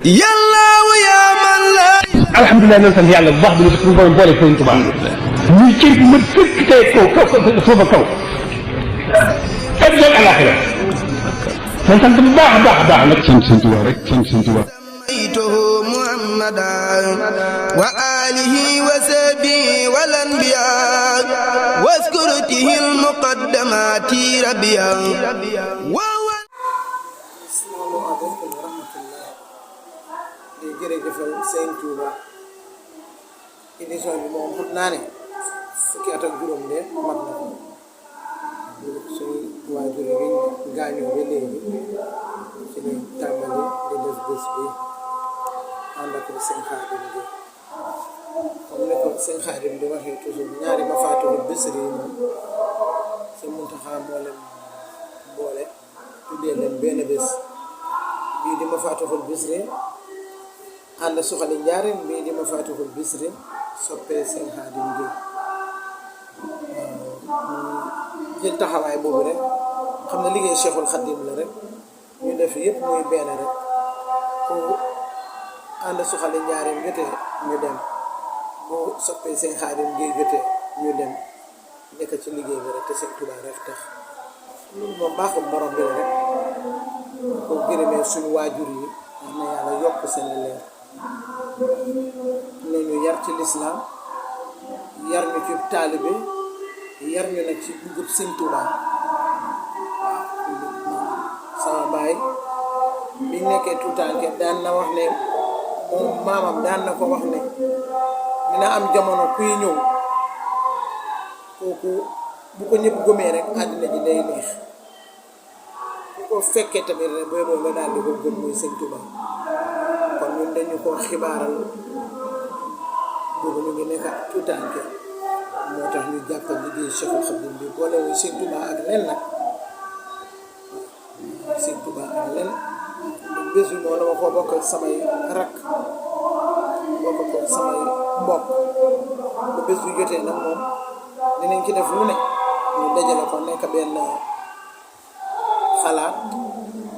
yàllaaw yaa man la. alhamdulilah na sant yàlla bu baax bi ñu boole boole Sëriñ Tuubaa ñuy cër bu ma fekk tey kaw foofa kaw ak doon alaxira man sant bu baax a baax a baax nag sant Sëriñ Tuubaa rek sant Sëriñ Tuubaa سميته محمدا وآله وصحبه والأنبياء واذكرته المقدمات ربيا asalaamaaleykum wa rahmatullah di jërëjëfal Sëñ Tuuba émission bi moom xam naa ne fukki at ak juróom de mat na ko suñu waajur yi gaañoo ba léegi ci lañ tàmbali di def bés bi ànd ak Sëñ Xaadim bi comme ne ko Sëñ Xaadim di waxee toujours ñaari ma faatuwul Bichri yi moom Sëñ Muntaxa moo leen boole tuddee leen benn bés bii di ma faatuxul Bichri ànd suxali njaareem bii di ma faatuxul Bichri soppee Sëñ Xaadim gi jël taxawaay boobu rek xam ne liggéey Cheikhul Xadim la rek ñu def yëpp muy benn rek ku ànd suxali njaareem jotee ñu dem bu soppee Sëñ Xaadim gi jotee ñu dem nekk ci liggéey bi rek te Sëñ Tuubaa rek tax loolu moom baaxum borom bi la rek ko gërëmee suñu waajur yi wax na yàlla yokk seen leer nañu yar ci lislaam yar ñu ci taalibe yar ñu nag ci dugub Sëñ Tuubaa sama baay biñ nekkee tuutaanke daan na wax ne moom maamam daan na ko wax ne dina am jamono kuy ñëw kooku bu ko ñëpp gëmee rek àddina ji day neex bu ko fekkee tamit rek booy boo nga daal di ko gëm muy Sëñ Tuubaa kon ñun dañu ko xibaaral boobu ñu ngi nekk tuutaanke moo tax ñu jàppal liggéey Cheikhul Khadim bi boole wuñ Sëñ Tuubaa ak len nag Sëñ Tuubaa ak len bés bi moo dama ko bokk ak samay rakk bokk ko samay mbokk bu bés bi jotee nag moom dinañ ci def lu ne ñu dajale ko nekk benn xalaat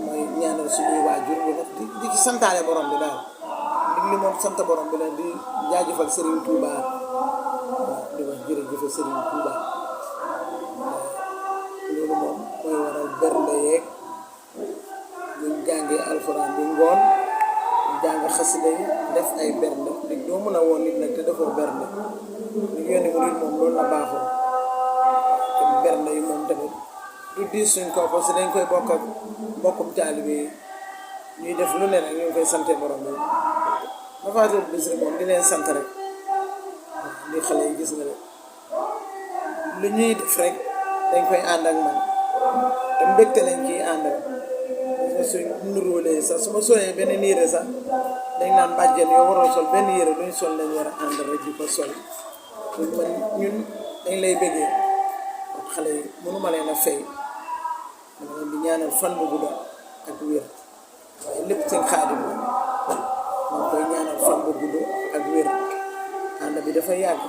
mooy ñaanal suñuy waajur bi nag di ci santaale borom bi daal li moom sant borom bi la di jaajëfal Serigne Touba waaw di wax jërëjëfal Serigne Touba loolu moom mooy waral bernde yeeg buñ jàngee alxuraan bi ngoon ñu jàng xasida yi def ay bernde di doo mën a woon nit nag te defoo bernde li yónni mu nit moom loolu la baaxoo te bernde yi moom tamit du diis suñ ko parce que dañ koy bokk ak mbokkum taalibe yi ñuy def lu ne rek ñu ngi koy sante borom bi ma faatul Bichri moom di leen sant rek di xale yi gis nga rek lu ñuy def rek dañ koy ànd ak man te mbégte lañ ciy ànd rek suñ nuróolee sax su ma solee benn yére sax dañ naan bàjjen yow waroo sol benn yére luñ sol lañ war a ànd rek di ko sol man ñun dañ lay bëggee xale yi mënuma leen a fay dama leen di ñaanal fan bu gudda ak wér waaye lépp Sëñ Xaadim la maa koy ñaanal fan bu gudd ak wér ànd bi dafa yàgg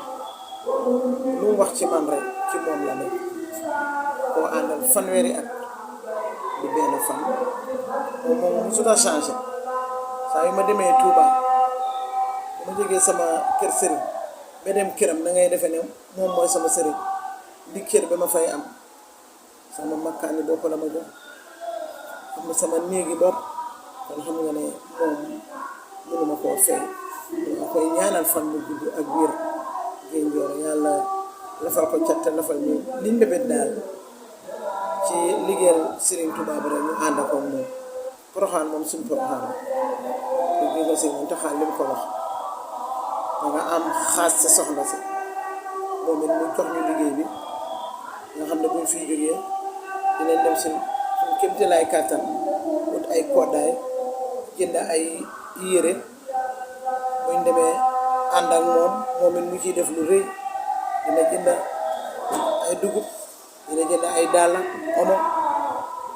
lu mu wax ci man rek ci moom la nekk koo àndal fanweeri at du benn fan moom mosut a changé saa yu ma demee Touba dama jógee sama kër sëriñ ba dem këram da ngay defe ne moom mooy sama sëriñ di kër ba ma fay am sama makkaani bopp la ma jox xam ne sama néegi bopp kon xam nga ne moom mënuma koo fay dama koy ñaanal fan mu gudd ak wér géen jooro yàlla lafal ko catta lafal ñu liñ bébét daal ci liggéeyal Serigne Touba bi rek ñu ànd ak moom Poroxaan moom suñ Poroxaan di gis nga si moom taxaan li mu ko wax da nga am xaas sa soxna si moom it mu jox ñu liggéey bi nga xam ne buñ fiy jógee dinañ dem si kémte lay kàttan wut ay koddaay jënd ay yére buñ demee ànd ak moom it mu ciy def lu rëy dina jënd ay dugub dina jënd ay dàll omo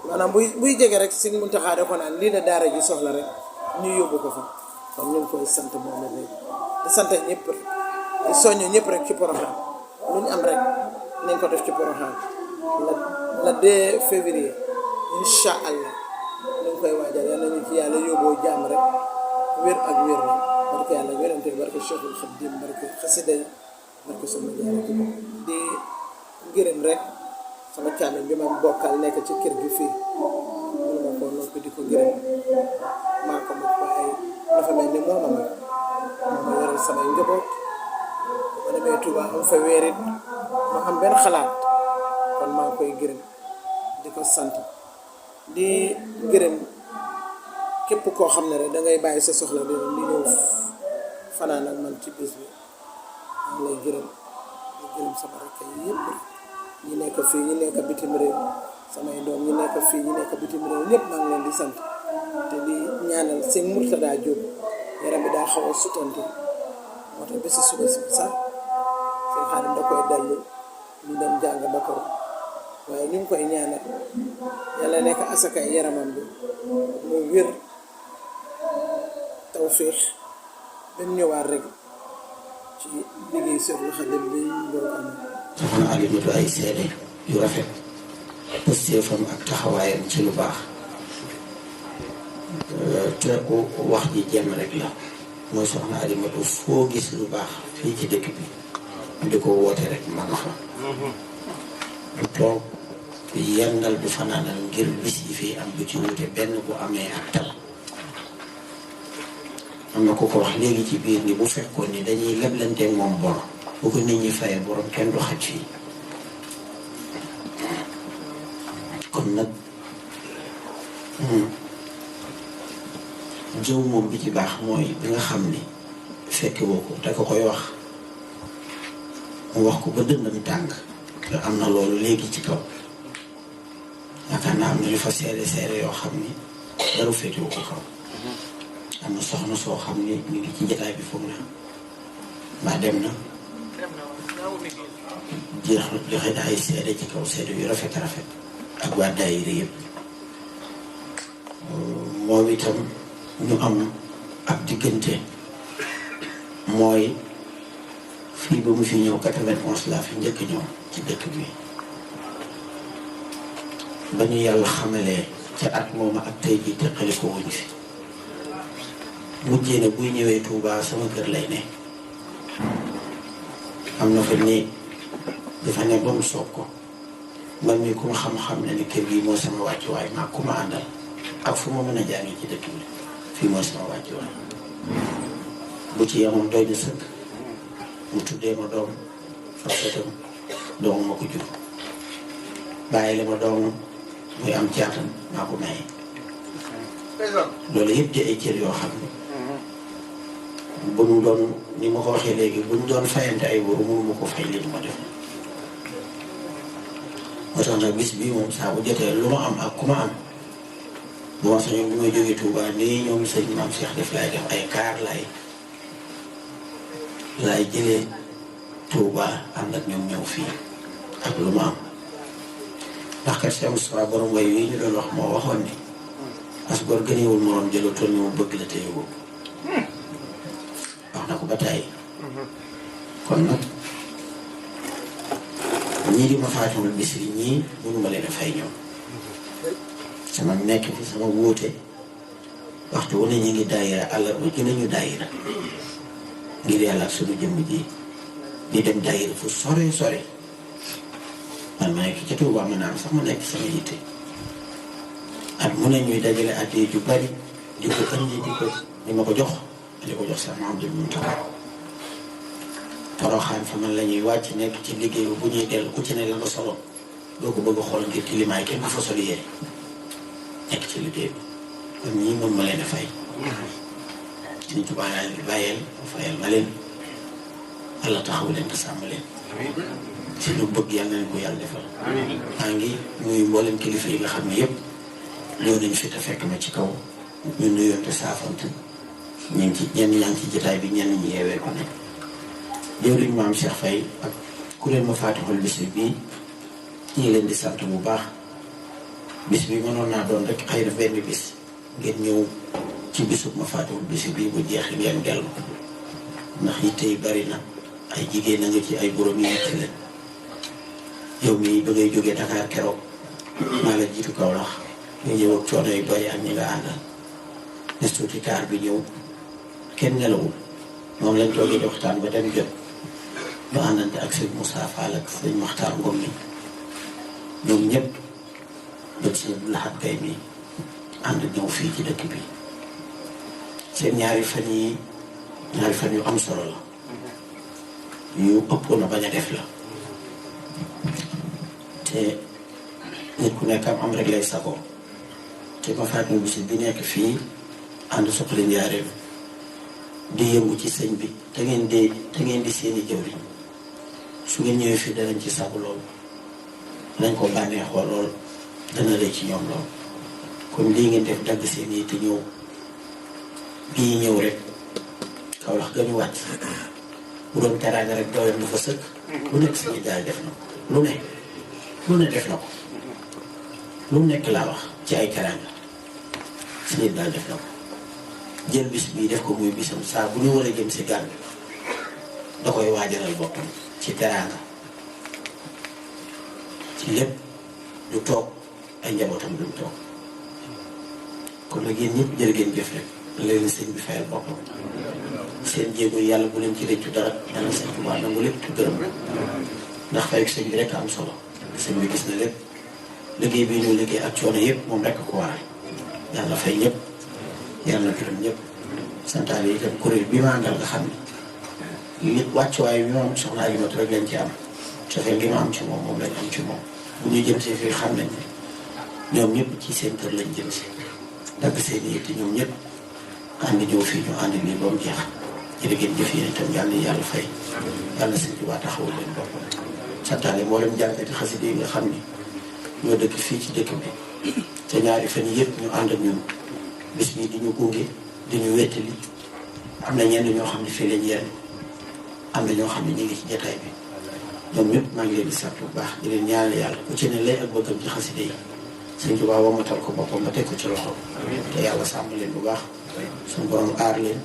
maanaam buy jege rek Sëñ Muntaxa da ko naan lii la daara ji soxla rek ñu yóbbu ko fa kon ñu ngi koy sant moom it rek di sant ñëpp rek di soññ ñëpp rek ci Porokhane lu ñu am rek nañ ko def ci Porokhane la 2 février incha allah ñu ngi koy waajal yal nañu ci yàlla yóbboo jàmm rek wér ak wér la barke yàlla wérante barke Cheikhul Khadim barke xasida yi barke sama jaara di gërëm rek sama càmmiñ bi ma bokkal nekk ci kër gi fii mënuma koo noppi di ko gërëm maa ko mag waaye dafa mel ni mooma mag moo ma yoral samay njaboot bu ma demee Touba am fa wéerit ma am benn xalaat kon maa koy gërëm di ko sant di gërëm képp koo xam ne rek da ngay bàyyi sa soxla di ñëw fanaan ak man ci bis bi maa lay gërëm di gërëm sama rakk yi yëpp ñi nekk fii ñi nekk bitim réew samay doom ñi nekk fii ñi nekk bitim réew ñëpp maa ngi leen di sant te di ñaanal seen Murtada Jóob yaram bi daa xaw a sutante moo tax bési suba si sax seen xaadim da koy dellu ñu dem jàng ba ko waaye ñu ngi koy ñaanal yàlla nekk asakay yaramam bi mu wér tawfiix ba mu ñëwaat rek ci liggéey Seexul Xaadim bi ñu doon am. soxna Alimatu ay seede yu rafet pëstéefam ak taxawaayam ci lu baax te wax ji jenn rek la mooy soxna Alimatu foo gis lu baax fii ci dëkk bi ñu di ko woote rek ma nga fa du toog yendal du fanaanal ngir bis yi fii am bu ci wute benn bu amee ak tal am na ku ko wax léegi ci biir ni bu fekkoon ni dañuy leblante moom bor bu ko nit ñi fayee borom kenn du xaj fii kon nag jëw moom bi ci baax mooy bi nga xam ni fekk woo ko te ko koy wax mu wax ko ba dëndam tàng te am na loolu léegi ci kaw yaakaar naa am na ñu fa seere seere yoo xam ni dara fekkewu ko kaw am na soxna soo xam ni ñu ngi ci jotaay bi foog na mbaa dem na joxe ay seede ci kaw seede yu rafet rafet ak waa daayira yëpp moom itam ñu am ab diggante mooy fii ba mu fi ñëw 91 laa fi njëkk ñëw ci dëkk bi ba ñu yàlla xamalee ca at mooma ak tey jii teqali ko wuñ fi mujjee ne buy ñëwee Touba sama kër lay ne am na fa néeg dafa ne ba mu soog ko man mii ku ma xam-xam ne ni kër gi moo sama wàccuwaay maa ku ma àndal ak fu ma mën a jàngi ci dëkk bi fii mooy sama wàccuwaay bu ci yemoon doy na sëkk mu tuddee ma doom fasetam doomu ma ko jur bàyyi la ma doomam muy am caatam maa ko maye loolu yëpp di ay cër yoo xam ne bu ñu doon ni ma ko waxee léegi bu ñu doon fayante ay wóoru mënu ma ko fay li ñu ma def moo tax nag bis bii moom saa bu jotee lu ma am ak ku ma am bu ma sañoon bi may jógee Touba nii ñoom sëñ Maam Cheikh def laay def ay kaar laay jëlee Touba ànd ak ñoom ñëw fii ak lu ma am ndax kat Cheikh Moustapha borom way yi ñu doon wax moo waxoon ni as gor gënewul moroom jëloo toll ni mu bëgg la téye boobu wax na ko ba tàyyi kon nag ñii di ma Faatihul Bichri ñii mënuma leen a fay ñoom sama nekk fi sama wóote waxtu wu ne ñu ngi daayira àllarba ji nañu daayira ngir yàlla ak suñu jëmm ji di dem daayira fu sore sore man ma nekk ci Tuuba ma naan sax ma nekk sama yitte at mu ne ñuy dajale addiya ju bari di ko indi di ma ko jox di ko jox sax Mamadou Mountakha Poroxaan fa man la ñuy wàcc nekk ci liggéey bu ñuy dellu ku ci ne la nga solo doo ko bëgg a xool ngir tilimaay kenn du fa sol yére nekk ci liggéey bi kon ñii moom ma leen a fay Sëñ Tuubaa laa leen bàyyeel mu fayal ma leen Yàlla taxawu leen te sàmm leen si lu bëgg yàlla na leen ko yàlla defal maa ngi nuyu mboolem kilifa yi nga xam ne yëpp ñëw nañu fi te fekk ma ci kaw ñu nuyoon te saafante ñu ngi ci ñenn ñaa ngi ci jotaay bi ñenn ñi yeewee ko ne jëwriñ Maam Cheikh Faye ak kuréel ma Faatihul Bichri bii ñu ngi leen di sant bu baax bis bi mënoon naa doon rek xëy na benn bis ngeen ñëw ci bisub ma Faatihul Bichri bii bu jeexee ngeen dellu ndax yitte yi bari na ay jigéen a nga ci ay borom yi yitte leen yow mii ba ngay jógee Dakar keroog maa la jiitu Kaolack nga ñëw ak coono yu bari ak ñi nga àndal nes tuuti kaar bi ñëw kenn nelawul moom lañ toogee di waxtaan ba dem jot ñu àndante ak sëñ Moussa Fall ak sëñ Maxtaar Ngom mi ñoom ñëpp ba ci Laxat Gay mi ànd ñëw fii ci dëkk bi seen ñaari fan yu am solo la yu ëppoon na bañ a def la te nit ku nekk am rek lay sago te ma fàttali bisit bi nekk fii ànd Suxali Njaareem di yëngu ci sëñ bi te ngeen di seeni jëwriñ su ngeen ñëwee fii danañ ci sagu lool danañ ko bànneexoo lool dana rëy ci ñoom lool kon lii ngeen def dagg seen yi te ñëw bii ñëw rek Kawlax ga ñu wàcc bu doon teraanga rek doyoon na fa sëkk lu nekk suñu jaay def na ko lu ne def na ko lu nekk laa wax ci ay teraanga suñu daal def na ko jël bis bii def ko muy bisam saa bu ñu war a jëm si gàll da koy waajalal boppam ci teraanga ci lépp du toog ay njabootam duñ toog kon nag yéen ñëpp jërë ngeen jëf rek léegi sëñ bi fayal boppam seen jéego yàlla bu leen ci rëccu dara yàlla sëñ Tuubaa nangu lépp te gërëm ndax fay sëñ bi rek am solo sëñ bi gis na lépp liggéey bi ñu liggéey ak coono yëpp moom rek ko waral yàlla fay ñëpp yàlla gërëm ñëpp santaale yi itam kuréel bi ma àndal nga xam ne nit wàccuwaay bi ma am soxna Alimatu rek lañ ci am cofeel gi ma am ci moom lañ am ci moom bu ñu jëm si fii xam nañ ne ñoom ñëpp ci seen kër lañ jëm si dagg seen i te ñoom ñëpp ànd ñëw fii ñu ànd nii ba mu jeex jërë ngeen jëf yéen itam yàlla fay yàlla sëñ Tuubaa taxawul leen boppam santaale mboolem jàngati xasida yi nga xam ni ñoo dëkk fii ci dëkk bi te ñaari fan yëpp ñu ànd ak ñun bis bi di ñu gunge di ñu wettali am na ñenn ñoo xam ne fii lañ yenn am na ñoo xam ne ñu ngi ci jataay bi ñoom ñëpp maa ngi leen di sant bu baax di leen ñaanal yàlla ku ci ne lay ak bëggam ci xasida yi sëñ Tuubaa wamatal ko boppam ba teg ko ci loxo te yàlla sàmm leen bu baax suñu borom aar leen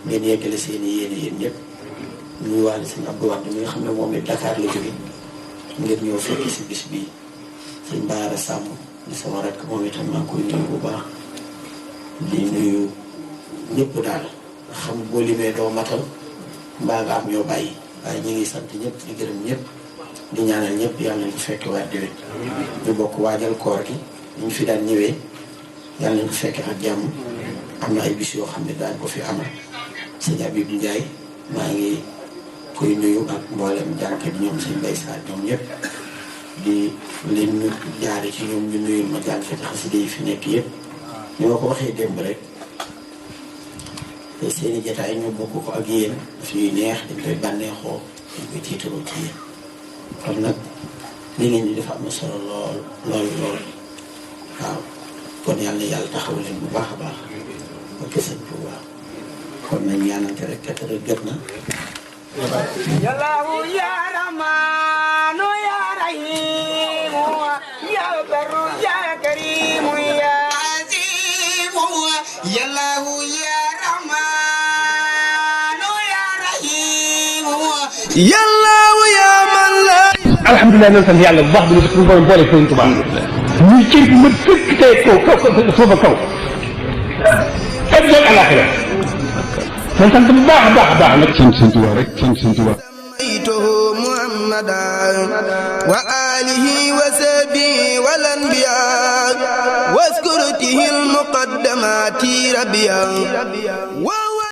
ngeen yeggale seen i yéen ñëpp ñuy wax ne sëñ Abdou Wade mi nga xam ne moom it Dakar la jóge ngir ñëw fekki si bis bii sëñ Baara Sàmm di sama rakk moom itam maa ngi koy nuyu bu baax di nuyu ñëpp daal xam boo limee doo matal mbaa nga am ñoo bàyyi waaye ñu ngi sant ñëpp di gërëm ñëpp di ñaanal ñëpp yàlla nañ ko fekk waat déwén ñu bokk waajal koor gi ñu fi daan ñëwee yàlla nañ ko fekk ak jàmm am na ay bis yoo xam ne daan ko fi amal sëñ Abib Ndiaye maa ngi koy nuyu ak mboolem jànkat ñoom sëñ Mbay Saar ñoom ñëpp di leen ñu jaare ci ñoom ñu nuyul ma jànkat xasida yi fi nekk yëpp ni ma ko waxee démb rek seeni jataay ñu bokk ko ak yéen suñuy neex dañ koy bànneexoo dañ koy tiitaroo ci yéen kon nag li ngeen di def am na solo lool waaw kon yàlla taxaw leen bu baax a baax ba sëñ Tuubaa kon nañ ñaanante rek te jot na yallaahu ya rahmaanu ya rahiimu ya barru ya kariimu ya aziimu yallaahu ya rahmaanu ya rahiimu yallaahu ya man la alhamdulilah nan sant yàlla bu baax bi ñu suñu borom boole sëñ Tuubaa ñuy cër bi ma fekk tey kaw suufa kaw ak doon àllaaxira man sant bu baax a baax nag sant sëñ Tuubaa rek sant sëñ Tuubaa محمدا وآله وصحبه والأنبياء واذكرته المقدمات ربيا